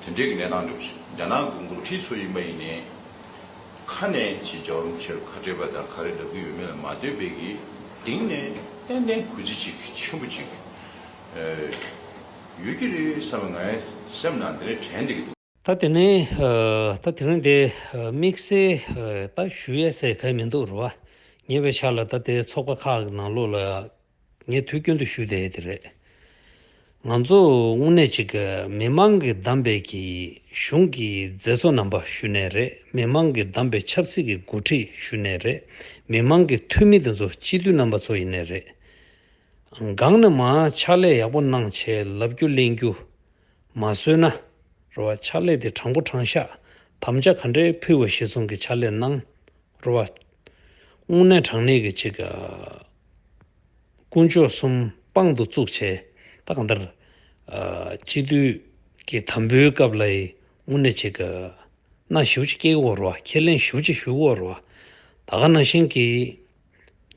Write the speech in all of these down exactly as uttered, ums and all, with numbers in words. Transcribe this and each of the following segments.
དེ་འདྲའི་གི་གནས་སྟངས་འདྲ་པོ་ཞིག་རྒྱ་ནག་གི་འགོ་ཁྲིད་ཚོ་ཡིན་པ་ཡིན་ནའི། ཁ་ནས་ཅིག་རྒྱལ་བ་རིན་པོ་ཆེར་ཁ་བྲལ་བ་དང་ག་རེ་ལབ་ཀྱི་ཡོད་མེད་ལ་མ་ལྟོས་པའི་གི་གཏིང་ནས་ཏན་ཏན་གུས་བརྩི་ཅིག་ཆེན་པོ་ཅིག་ཡོད་ཀྱི་རེད་བསམ་པ་ངའི་སེམས་ནང་དེ་འདྲ་དྲན་བསྡད་ཀྱི་འདུག་ད་དེ་ནས་ཨ་ད་དེ་རིང་དེ་ཨ་དམིགས་བསལ་ཨ་ད་ཞུ་ཡས་ཟེར་གང་མི་འདུག་རེད་བ། ཉེ་བའི་ཆར་ལ་ད་དེ་ཚོགས་པ་ཁག་གི་ནང་ལོགས་ལ་ངས་དུས་རྒྱུན་དུ་ཞུ་བསྡད་དེ་རེད། ང་ཚོ་དངོས་གནས་ཅིག་གི་མི་མང་གིས་བདམས་པའི་གི་གཞུང་གི་མཛད་གཙོ་རྣམ་པ་ཞུ་ནས་རེད། མི་མང་གིས་བདམས་པའི་ཆབ་སྲིད་ཀྱི་འགོ་ཁྲིད་ཞུ་ནས་རེད། མི་མང་གི་འཐུས་མི་དེ་ཚོ་སྤྱི་འཐུས་རྣམ་པ་ཚོ་ཡིན་ནས་རེད། སྒང་ནས་མར་ཕྱག་ལས་ཡག་པོ་གནང་བྱས་ལབ་རྒྱུ་གླེང་རྒྱུ་མ་བཟོས་ན། རེད་བ། ཕྱག་ལས་དེ་དྲང་པོ་དྲང་བཞག་དམ་བཅའ་ག་འདྲའི་ཕུལ་བ་གཞིར་བཟུང་གི་ཕྱག་ལས་གནང་། རེད་བ། དངོས་གནས་དྲང་གནས་ཀྱི་ཅིག་ཨ་དཀོན་མཆོག་གསུམ་དཔང་དུ་བཙུགས་བྱས་ད་གང་ལྟར་ཨ་སྤྱི་འཐུས་ཀྱི་དམ་འབུལ་སྐབས་ལ་ཡི་དངོས་གནས་ཅིག་ཨ་མནའ་ཞེ་པོ་ཅིག་སྐྱེལ་གྱི་ཡོད་རེད་བ། ཁས་ལེན་ཞེ་པོ་ཅིག་ཞུ་གི་ཡོད་རེད་བ། ད་ག་ནང་བཞིན་གྱི་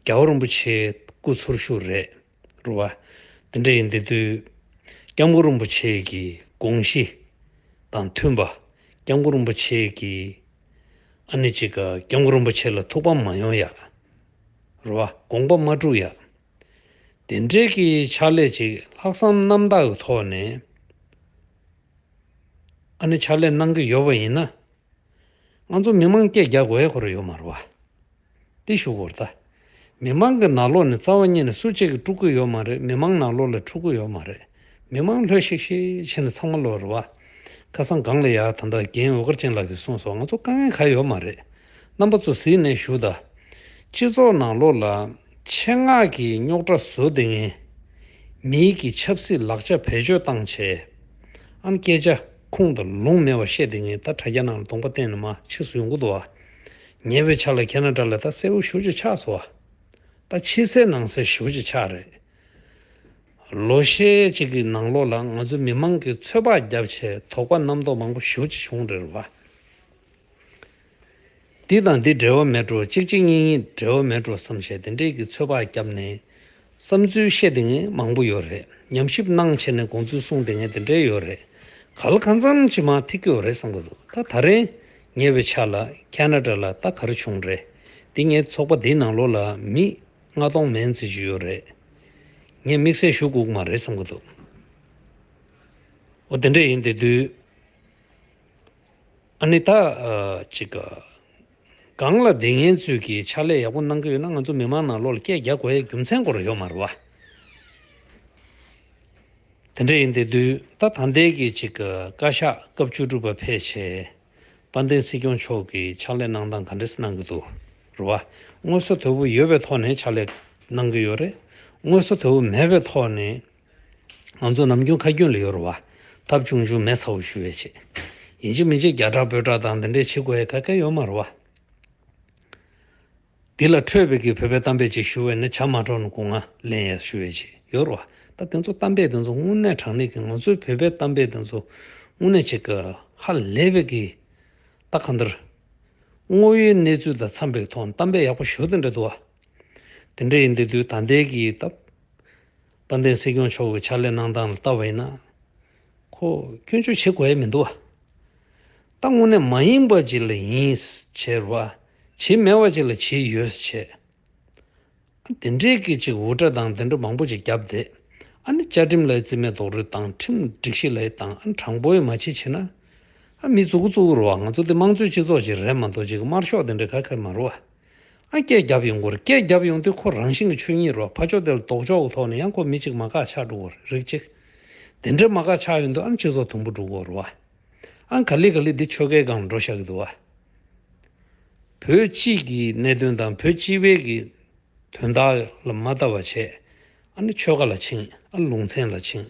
རྒྱལ་བ་རིན་པོ་ཆེའི་སྐུ་འཚོ་བཞུགས་རེད། རེད་བ། དེ་འདྲ་ཡིན་དེ་དུས་སྐྱབས་མགོན་རིན་པོ་ཆེ་གི་དགོངས་གཞི་དང་མཐུན་པ། སྐྱབས་མགོན་རིན་པོ་ཆེ་གི་ཨ་ནི་ཅིག་སྐྱབས་མགོན་རིན་པོ་ཆེ་ལ་ཐུགས་ཕམ་མ་ཡོང་ཡ། རེད་བ། དགོངས་པ་མ་འཁྲུག་ཡ། དེ་འདྲའི་གི་ཕྱག་ལས་ཅིག་ལྷག་བསམ་རྣམ་དག་གི་ཐོག་ནས་ཨ་ནི་ཕྱག་ལས་གནང་གི་ཡོད་པ་ཡིན་ན། ང་ཚོ་མི་མང་སྐད་རྒྱག་དགོས་ཡ་ཁོ་རང་ཡོད་མ་རེད་བ། དེ་ཞུ་དགོས་རེད་ད། མི་མང་གི་ནང་ལོགས་ནས་རྩ་བ་ཉིད་ནས་སུ་གཅིག་གིས་དཀྲུག་གི་ཡོད་མ་རེད། མི་མང་ནང་ལོགས་ལ་འཁྲུག་གི་ཡོད་མ་རེད། མི་མང་ལྷོད་ཤིག་ཤིག་བྱས་ནས་ཚང་མ་ལོག་རེད་བ། ཁ་སང་སྒང་ལ་ཡ་ད་ལྟ་རྒན་འོད་དཀར་ཅན་ལགས་ཀྱིས་གསུངས་སོང་། ང་ཚོ་དཀའ་ངལ་ག་ཡོད་མ་རེད། རྣམ་པ་ཚོ་གཟིགས་ནས་ཞུ་ད། སྤྱི་ཚོགས་ནང་ལོགས་ལ་ཆེད་མངགས་ཀྱི་རྙོག་དྲ་བཟོ་བསྡད་མཁན། མིའི་གི་ཆབ་སྲིད་ལག་ཆ་བེད་སྤྱོད་བཏང་བྱས། ཨ་ནི་སྐད་ཆ་ཁུངས་དང་ལུང་མེད་པ་བཤད་བསྡད་མཁན་ད་དྲ་རྒྱ་ནང་ལ་གདོང་པ་བསྟན་ནས་མར་ཕྱིས་སུ་ཡོང་གི་འདུག་བ། ཉེ་བའི་ཆར་ལ་ཁེ་ན་ཌ་ལ་ད་གསལ་པོ་ཞེ་པོ་ཅིག་ཆགས་སོང་བ། ད་ཕྱི་གསལ་ནང་གསལ་ཞེ་པོ་ཅིག་ཆགས་རེད། ལོ་ཤས་ཅིག་གི་ནང་ལོགས་ལ་ང་ཚོ་མི་མང་གིས་ཚོད་དཔག་བརྒྱབ་བྱས་དོགས་པ་རྣམ་རྟོག་མང་པོ་ཞེ་པོ་ཅིག་བྱུང་རེད་བ། འདི་དང་འདི་འབྲེལ་བ་མེད་འགྲོ། གཅིག་གཅིག་གཉིས་གཉིས་འབྲེལ་བ་མེད་འགྲོ་བསམ་བྱས་དེ་འདྲས་ཀྱི་ཚོད་དཔག་བརྒྱབ་ནས་བསམ་ཚུལ་བཤད་བསྡད་མཁན་མང་པོ་ཡོད་རེད། ཉམས་ཞིབ་གནང་བྱས་ནས་དགོངས་ཚུལ་གསུངས་བསྡད་མཁན་དེ་འདྲས་ཡོད་རེད། ག་ལ་གང་འཚམ་ཅིག་མར་ཐིག་གི་ཡོད་རེད་བསམ་གི་འདུག་ད་ད་རེས་ཉེ་བའི་ཆར་ལ་ཁེ་ན་ཌ་ལ་ད་ག་རེ་བྱུང་རེད། འདི་ངའི་ཚོགས་པ་འདིའི་ནང་ལོགས་ལ་མི་ལྔ་སྟོང་མན་ཙམ་ཅིག་ཡོད་རེད། ངས་དམིགས་བསལ་ཞུ་དགོས་ཀྱི་མ་རེད་བསམ་གི་འདུག་འོ་དེ་འདྲས་ཡིན་དེ་དུས། ཨ་ནི་ད་ཨ་ཅིག་ག་སྒང་ལ་བསྡད་མཁན་ཚོས་ཀྱིས་ཕྱག་ལས་ཡག་པོ་གནང་གི་ཡོད་ན་ང་ཚོ་མི་མང་ནང་ལོགས་ལ་སྐད་རྒྱག་དགོས་ཡའི་རྒྱུ་མཚན་སྐོར་ཡོད་མ་རེད་བ། དེ་འདྲ་ཡིན་དེ་དུས་ད་ད་ལྟའི་གི་ཅིག་ག་བཀའ་ཤག་སྐབས་བཅུ་དྲུག་པ་ཕེབས་བྱས། དཔལ་ལྡན་སྲིད་སྐྱོང་མཆོག་གིས་ཕྱག་ལས་གནང་སྟངས་ག་འདྲས་གནང་གི་འདུག་རེད་བ། དངོས་ས་དོད་པོ་ཡོད་པའི་ཐོག་ནས་ཕྱག་ལས་གནང་གི་ཡོད་རེད། དངོས་ས་དོད་པོ་མེད་པའི་ཐོག་ནས། ང་ཚོ་ནམ་རྒྱུན་ཁ་རྒྱུན་ལ་ཡོད་རེད་བ། ཐབས་ཆུང་ཆུང་མེད་ཚ་བོ་ཞུ་བའི་ཆེད། ཡིན་གཅིག་མིན་གཅིག་རྒྱ་གྲགས་བོད་གྲགས་དང་འདི་འདྲས་བྱེད་དགོས་ཡ་ག་གེ་ཡོད་མ་རེད་བ། འདི་ལ་འཕྲོས་པའི་གི་བོད་པའི་གཏམ་དཔེ་ཅིག་ཞུ་བས་ན་བྱ་མ་འཕྲོག་ན་སྒོ་ང་ལེན་ཡ་ཞུ་བའི་ཆེད་ཡོད་རེད་བ། ད་དེ་ཚོ་གཏམ་དཔེ་དེ་ཚོ་དངོས་གནས་དྲང་གནས་ཀྱི་ང་ཚོའི་བོད་པའི་གཏམ་དཔེ་དེ་ཚོ་དངོས་གནས་ཅིག་གི་ཧ་ལས་པའི་གི་ད་གང་ལྟར་དངོས་ཡོད་གནས་ཚུལ་དང་འཚམས་པའི་ཐོག་གཏམ་དཔེ་ཡག་པོ་ཞུ་དེ་འདྲ་འདུག་བ། དེ་འདྲ་ཡིན་དེ་དུས་ད་ལྟའི་གི་ད། དཔལ་ལྡན་སྲིད་སྐྱོང་མཆོག་གི་ཕྱག་ལས་གནང་སྟངས་ལ་ལྟ་བ་ཡིན་ན། ཁོ་སྐྱོན་བརྗོད་བྱེད་དགོས་ཡ་མི་འདུག་བ། ད་དངོས་གནས་མ་ཡིན་པ་ཅིག་ལ་ཡིན་བྱས་རེད་བ། བྱེད་མེད་པ་ཅིག་ལ་བྱེད་ཡོད་བྱས། དེ་འདྲའི་གི་ཅིག་འུར་སྒྲ་དང་དེ་འདྲ་མང་པོ་ཅིག་བརྒྱབ་སྟེ། ཨ་ནི་བཅའ་ཁྲིམས་ལ་རྩིས་མེད་རྡོག་རོལ་དང་ཁྲིམས་སྒྲིག་གཞི་ལ་དང་ཨ་ནི་དྲང་པོ་ཡི་མ་བྱེད་བྱེད་ན། ཨ་མི་མཛུ་གུ་བཙུགས་རེད་བ། ང་ཚོ་དེ་དམངས་གཙོའི་སྤྱི་ཚོགས་ཅིག་རེད་མ་གཏོགས་ཅིག་དམར་ཤོག་དེ་འདྲ་ག་གེ་མ་རེད་བ། ཨ་སྐད་རྒྱབ་ཡོང་གི་རེད། སྐད་རྒྱབ་ཡོང་དུས་ཁོ་རང་བཞིན་གྱི་ཆོས་ཉིད་རེད་བ། ཕར་ཕྱོགས་དེ་ལ་ལྡོག་ཕྱོགས་ཀྱི་ཐོག་ནས་ཡང་ཁོ་མི་གཅིག་མ་དགའ་ཆགས་འགྲོ་གི་རེད། རིགས་གཅིག་དེ་འདྲ་མ་དགའ་ཆགས་ཡོང་དུས་ཨ་ནི་སྤྱི་ཚོགས་དུམ་བུ་འགྲོ་གི་རེད་བ། ཨ་ག་ལེ་ག་ལེ་འདི་ཆོལ་ཁའི་སྒང་འགྲོ་བཞག་གི་འདུག་བ། བོད་སྤྱི་གི་གནད་དོན་དང་བོད་སྤྱི་པའི་གི་དོན་དག་ལ་མ་ལྟ་བ་བྱས། ཨ་ནི་ཆོལ་ཁ་ལ་ཕྱིན། ཨ་ནི་ལུང་ཚན་ལ་ཕྱིན།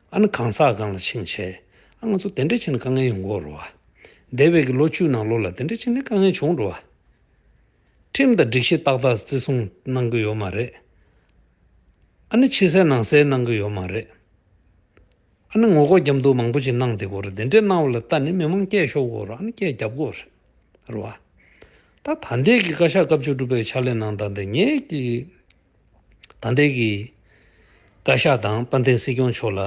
ཨ་ནི་གང་ཟག་སྒང་ལ་ཕྱིན་བྱས། ཨ་ང་ཚོ་དེ་འདྲ་བྱས་ནས་དཀའ་ངལ་ཡོང་གི་ཡོད་རེད་བ། འདས་པའི་གི་ལོ་བཅུ་ནང་ལོགས་ལ་དེ་འདྲ་བྱས་ནས་དཀའ་ངལ་བྱུང་འགྲོ་བ། ཁྲིམས་དང་སྒྲིག་གཞི་ཏག་ཏག་བརྩི་སྲུང་གནང་གི་ཡོད་མ་རེད། ཨ་ནི་ཕྱི་གསལ་ནང་གསལ་གནང་གི་ཡོད་མ་རེད། ཨ་ནི་ངོ་རྒོལ་རྒྱབ་འདུག་མང་པོ་ཅིག་གནང་བསྡད་ཀྱི་ཡོད་རེད། དེ་འདྲའི་གནང་བ་ལ་ལྟ་ནས་མི་མང་སྐད་ཤོར་གྱི་ཡོད་རེད། ཨ་ནི་སྐད་རྒྱབ་ཀྱི་ཡོད་རེད། རེད་བ། ད་ད་ལྟའི་གི་བཀའ་ཤག་སྐབས་བཅུ་དྲུག་པའི་ཕྱག་ལས་གནང་སྟངས་དེ་ངས་ཀྱི། ད་ལྟའི་གི་བཀའ་ཤག་དང་དཔལ་ལྡན་སྲིད་སྐྱོང་མཆོག་ལ་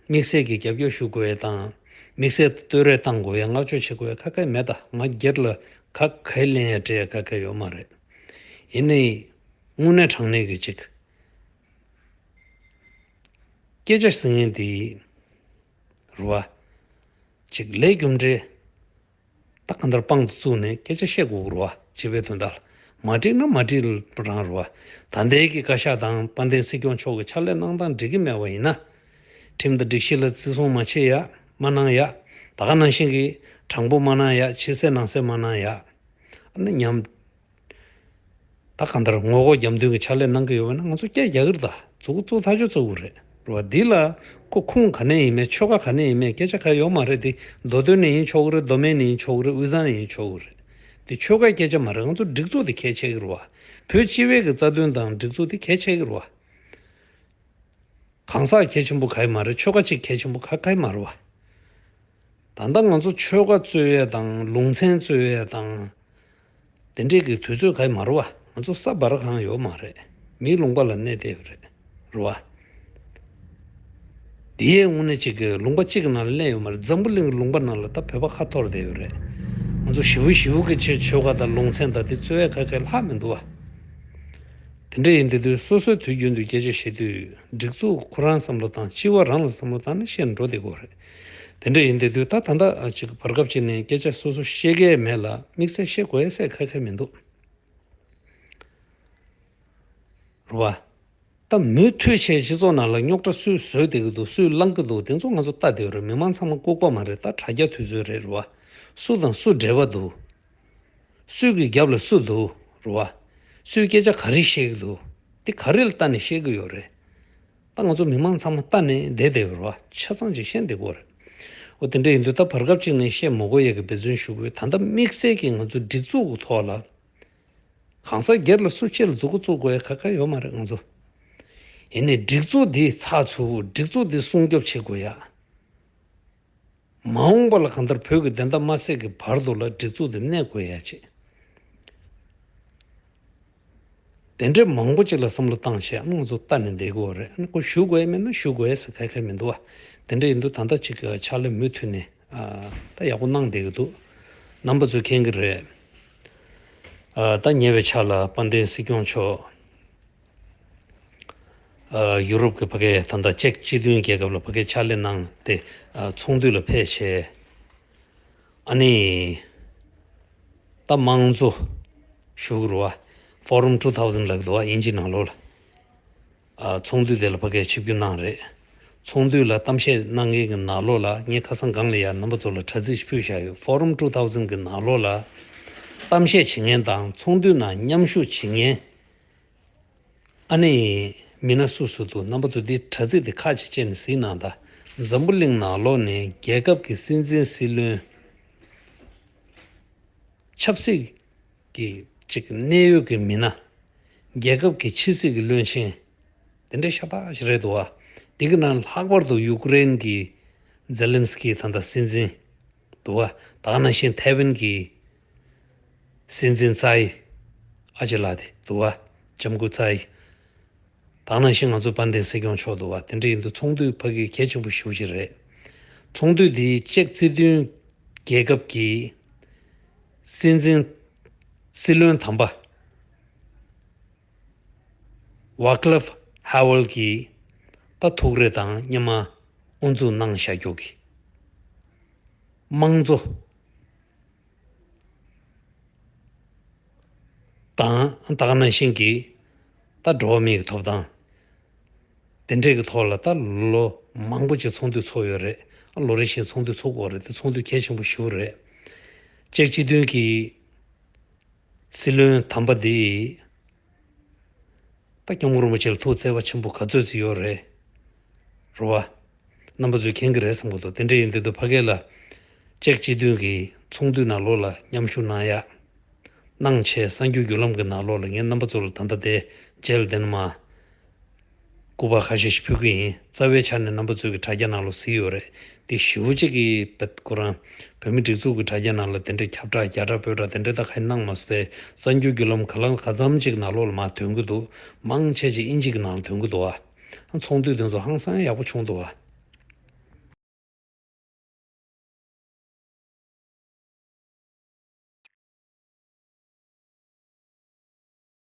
དམིགས་བསལ་གྱི་རྒྱབ་སྐྱོར་ཞུ་དགོས་ཡས་དང་། དམིགས་བསལ་བསྟོད་ར་བཏང་དགོས་ཡ། བསྔགས་བརྗོད་བྱེད་དགོས་ཡ་ག་གེ་མེད་ད། ང་སྒེར་ལ་ག་གེ་ལེན་ཡ་སྤྲད་ཡ་ག་གེ་ཡོད་མ་རེད། ཡིན་ནའི་དངོས་གནས་དྲང་གནས་ཀྱི་ཅིག་སྐད་ཆ་ཟེར་མཁན་དེ་རེད་བ། ཅིག་ལས་རྒྱུ་འབྲས་ད་གང་ལྟར་དཔང་དུ་བཙུགས་ནས་སྐད་ཆ་བཤད་དགོས་རེད་བ། སྤྱི་པའི་དོན་དག་ལ་མ་འགྲིག་ན་མ་འགྲིག་རང་རེད་བ། ད་ལྟའི་གི་བཀའ་ཤག་དང་དཔལ་ལྡན་སྲིད་སྐྱོང་མཆོག་གི་ཕྱག་ལས་གནང་སྟངས་འགྲིག་གི་མེད་པ་ཡིན་ན། ཁྲིམས་དང་སྒྲིག་གཞི་ལ་བརྩི་སྲུང་མ་བྱེད་ཡ། མ་གནང་ཡ། ད་ག་ནང་བཞིན་གྱི་དྲང་པོ་མ་གནང་ཡ། ཕྱི་གསལ་ནང་གསལ་མ་གནང་ཡ། ཨ་ནི་ཉམས། ད་གང་ལྟར་ངོ་ལྐོག་རྒྱབ་མདུན་གྱི་ཕྱག་ལས་གནང་གི་ཡོད་པ་ན་ང་ཚོ་སྐད་རྒྱག་གི་རེད་ད། མཛུབ་གུ་བཙུགས་ཐག་ཆོད་བཙུགས་དགོས་རེད། རེད་བ། འདི་ལ་ཁོ་ཁུངས་ག་ནས་ཡིན་མིན་ཆོལ་ཁ་ག་ནས་ཡིན་མིན་སྐད་ཆ་ག་ཡོད་མ་རེད་དེ། མདོ་སྟོད་ནས་ཡིན་ཆོག་གི་རེད། མདོ་སྨད་ནས་ཡིན་ཆོག་གི་རེད། དབུས་གཙང་ནས་ཡིན་ཆོག་གི་རེད། དེ་ཆོལ་ཁའི་སྐད་ཆ་མ་རེད། ང་ཚོ་སྒྲིག་འཛུགས་དེ་གལ་ཆེ་གི་རེད་བ། བོད་སྤྱི་པའི་གི་རྩ་དོན་དང་སྒྲིག་འཛུགས་དེ་གལ་ཆེ་གི་རེད་བ། གང་ཟག་གལ་ཆེན་པོ་ག་ཡི་མ་རེད། ཆོལ་ཁ་གཅིག་གལ་ཆེན་པོ་ག་ག་ཡི་མ་རེད་བ། ད་ལྟ་ང་ཚོ་ཆོལ་ཁ་རྩོད་ཡས་དང་ལུང་ཚན་རྩོད་ཡས་དང་། དེ་འདྲས་ཀྱི་དུས་ཚོད་ག་ཡི་མ་རེད་བ། ང་ཚོ་ས་འབར་གང་ཡོད་མ་རེད། མིའི་ལུང་པ་ལ་གནས་བསྡད་པ་རེད། རེད་བ། དེའི་དངོས་གནས་གཅིག་གི་ལུང་པ་གཅིག་གི་ནང་ལ་གནས་ཡོད་མ་རེད། འཛམ་བུ་གླིང་གི་ལུང་པ་ནང་ལ་ད་བོད་པ་ཁ་འཐོར་བསྡད་ཡོད་རེད། ང་ཚོ་ཞེ་པོ་ཞེ་པོ་གི་ཆེ་ཆོལ་ཁ་དང་ལུང་ཚན་དང་དེ་རྩོད་ཡས་ག་ག་ལྷག་མི་འདུག་བ། དེ་འདྲ་ཡིན་དུས་དུས་སོ་སོའི་དུས་རྒྱུན་དུ་སྐད་ཆ་བཤད་དུས་སྒྲིག་འཛུགས་ཁོ་རང་བསམ་བློ་བཏང་། སྤྱི་པ་རང་ལ་བསམ་བློ་བཏང་ནས་བཤད་འགྲོ་བསྡད་དགོས་རེད། དེ་འདྲ་ཡིན་དུས་དུས་ད་ད་ལྟ་ཅིག་བར་སྐབས་ཅིག་ནས་སྐད་ཆ་སོ་སོ་བཤད་མཁན་མེད་ལ་དམིགས་བསལ་བཤད་དགོས་ཡ་ཟེར་ཁ་ཁ་མི་འདུག་རེད་བ། ད་མུ་མཐུད་བྱས་སྤྱི་ཚོགས་ནང་ལ་རྙོག་དྲ་སུས་བཟོས་བསྡད་ཀྱི་འདུག་སུས་བསླང་གི་འདུག་དེ་ཚོ་ང་ཚོ་ལྟ་བསྡད་ཡོད་རེད། མི་མང་ཚང་མ་ལྐུགས་པ་མ་རེད། ད་དྲ་རྒྱ་དུས་ཚོད་རེད། རེད་བ། སུ་དང་སུ་འབྲེལ་བ་འདུག་སུས་ཀྱི་རྒྱབ་ལ་སུ་འདུག་རེད་བ། སུས་སྐད་ཆ་ག་རེ་བཤད་ཀྱི་འདུག་དེ་ག་རེ་ལ་ལྟ་ནས་བཤད་ཀྱི་ཡོད་རེད། ད་ང་ཚོ་མི་མང་ཚང་མ་ལྟ་ནས་བསྡད་བསྡད་པ་རེད་བ། ཆ་ཚང་ཅིག་ཤེས་བསྡད་དགོས་རེད། འོ་དེ་འདྲ་ཡིན་དུས་ད་བར་སྐབས་ཅིག་ནས་བཤད་མ་དགོས་ཡ་གི་འབད་བརྩོན་ཞུ་དགོས། ད་ལྟ་དམིགས་བསལ་གྱི་ང་ཚོ་སྒྲིག་འཛུགས་ཀྱི་ཐོག་ལ་གང་ཟག་སྒེར་ལ་སུ་ཕྱི་ལ་མཛུབ་གུ་བཙུགས་དགོས་ཡ་ག་ག་ཡོད་མ་རེད་ང་ཚོ། ཡིན་ནའི་སྒྲིག་འཛུགས་འདི་ཚགས་ཚུད། སྒྲིག་འཛུགས་འདི་སྲུང་སྐྱོབ་བྱེད་དགོས་ཡ། མ་འོངས་པ་ལ་གང་ལྟར་བོད་ཀྱི་བདེན་མཐའ་མ་གསལ་གྱི་བར་དུ་ལ་སྒྲིག་འཛུགས་འདི་གནས་དགོས་ཡ་ཅིག་དེ་འདྲའི་མང་པོ་ཅིག་ལ་བསམ་བློ་བཏང་བྱས་ཨ་ནི་ང་ཚོ་ལྟ་ནས་བསྡད་དགོས་རེད། ཨ་ནི་ཁོ་ཞུ་དགོས་ཡ་མེད་ན་ཞུ་དགོས་ཡ་ཟེར་ག་ག་མི་འདུག་བ། དེ་འདྲ་ཡིན་དུས་ད་ལྟ་ཅིག་ཕྱག་ལས་མུ་མཐུད་ནས་ཨ་ད་ཡག་པོ་གནང་བསྡད་ཀྱི་འདུག་རྣམ་པ་ཚོས་མཁྱེན་གྱི་རེད། ཨ་ད་ཉེ་བའི་ཆར་ལ་དཔལ་ལྡན་སྲིད་སྐྱོང་མཆོག་ཨ་ཡུ་རོབ་ཀྱི་ཕ་གིའི་ད་ལྟ་ཅེཀ་སྤྱི་མཐུན་རྒྱལ་ཁབ་ལ་ཕ་གིའི་ཕྱག་ལས་གནང་སྟེ་ཨ་ཚོགས་འདུ་ལ་ཕེབས་བྱས། ཨ་ནི་ད་དམངས་གཙོ་ཞུ་གི་རེད་བ། Forum two thousand ལབ་ཀྱི་འདུག་བ་དབྱིན་ཇི་ནང་ལོགས་ལ། ཨ་ཚོགས་འདུ་དེ་ལ་ཕ་གིར་ཆིབས་བསྒྱུར་གནང་རེད། ཚོགས་འདུ་ལ་གཏམ་བཤད་གནང་མཁན་གྱི་ནང་ལོགས་ལ་ངས་ཁ་སང་སྒང་ལ་ཡ་རྣམ་པ་ཚོ་ལ་དྲ་ཚིགས་ཤིག་ཕུལ་བཞག་ཡོད། Forum two thousand གི་ནང་ལོགས་ལ་གཏམ་བཤད་བྱེད་མཁན་དང་ཚོགས་འདུའི་ནང་མཉམ་ཞུགས་བྱེད་མཁན། ཨ་ནི་མི་སྣ་སུ་སུ་འདུག་རྣམ་པ་ཚོ་འདི་དྲ་ཚིགས་འདི་ཁ་ཅིག་བཅད་ནས་གཟིགས་གནང་དང་། འཛམ་བུ་གླིང་ནང་ལོགས་ནས་རྒྱལ་ཁབ་ཀྱི་སྲིད་འཛིན་སྲིད་བློན། ཆབ་སྲིད་ཀྱི་ཅིག་གནད་ཡོད་ཀྱི་མི་སྣ། རྒྱལ་ཁབ་ཀྱི་ཕྱི་སྲིད་ཀྱི་བློན་ཆེན། དེ་འདྲ་ཤ་སྟག་ཞིག་རེད་འདུག་བ། དེ་གི་ནང་ལྷག་པར་དུ་ཡུཀ་རེན་གྱི་ཛེ་ལན་སི་ཀི་ད་ལྟ་སྲིད་འཛིན་འདུག་བ། ད་ག་ནང་བཞིན་ཐའེ་ཝན་གྱི་སྲིད་འཛིན་ཙའི་ཨ་ཅེ་ལགས་དེ་འདུག་བ། ལྕམ་སྐུ་ཙའི། ད་ག་ནང་བཞིན་ང་ཚོ་དཔལ་ལྡན་སྲིད་སྐྱོང་མཆོག་འདུག་བ། དེ་འདྲ་ཡིན་དུས་ཚོགས་འདུ་ཕ་གི་གལ་ཆེན་པོ་ཞེ་པོ་ཅིག་རེད། ཚོགས་འདུ་འདིའི་ཅེཀ་སྲིད་དོན་རྒྱལ་ཁབ་ཀྱི་སྲིད་འཛིན་སྲིད་བློན་དམ་པ་ཝཱ་ཀླབ་ཧ་ཝལ་གྱིས་ད་ཐུགས་རེ་དང་སྙན་མ་དབུ་འཛུགས་གནང་བཞག་རྒྱུ་གི་དམངས་གཙོ་དང་ད་ག་ནང་བཞིན་གྱི་ད་འགྲོ་བ་མིའི་ཐོབ་ཐང་དེ་འདྲས་ཀྱི་ཐོག་ལ་ད་ལོ་མང་པོ་ཅིག་ཚོགས་འདུ་ཚོགས་ཡོད་རེད། ལོ་རེ་བཞིན་ཚོགས་འདུ་ཚོགས་དགོས་རེད། དེ་ཚོགས་འདུ་གལ་ཆེན་པོ་ཞིག་རེད། ཅེཀ་སྤྱི་མཐུན་གྱི་སྲིད་བློན་དམ་པ་འདི་ད་སྐྱབས་མགོན་རིན་པོ་ཆེ་ལ་ཐུགས་བརྩེ་བ་ཆེན་པོ་ག་ཚོད་ཅིག་ཡོད་རེད། རེད་བ། རྣམ་པ་ཚོས་མཁྱེན་གྱི་རེད་བསམ་གྱི་འདུག་དེ་འདྲ་ཡིན་དུས་དུ་ཕ་གི་ལ་ཅེཀ་སྤྱི་མཐུན་གྱི་ཚོགས་འདུའི་ནང་ལོགས་ལ་མཉམ་ཞུགས་གནང་ཡ་གནང་བྱས། གསར་འགྱུར་བརྒྱུད་ལམ་གྱི་ནང་ལོགས་ལ་ངས་རྣམ་པ་ཚོ་ལ་ད་ལྟ་དེ་མཇལ་དེ་ནས་མ་སྐུ་པར་ཁ་ཤས་ཤིག་ཕུལ་གྱི་ཡིན། རྩ་བའི་ཆ་ནས་རྣམ་པ་ཚོས་ཀྱི་དྲ་རྒྱ་ནང་ལ་གཟིགས་ཡོད་རེད། དེ་ཞེ་པོ་ཅིག་གི་བེད་ཁོ་རང་བོད་མི་སྒྲིག་འཛུགས་ཀྱི་དྲ་རྒྱ་ནང་ལ་དེ་འདྲའི་ཁྱབ་བསྒྲགས་རྒྱ་བསྒྲགས་པོད་བསྒྲགས་དེ་འདྲའི་ད་ག་ཡིན་གནང་མ་སོང་སྟེ། གསར་འགྱུར་བརྒྱུད་ལམ་ག་ལ་ག་ཙམ་ཅིག་ནང་ལོགས་ལ་མར་ཐོན་གྱི་འདུག་མང་ཆེ་ཅིག་དབྱིན་ཇི་གི་ནང་ལ་ཐོན་གྱི་འདུག་ཨ། ཚོགས་འདུ་དེ་ཚོ་ཧང་སང་ཡག་པོ་བྱུང་འདུག་ཨ།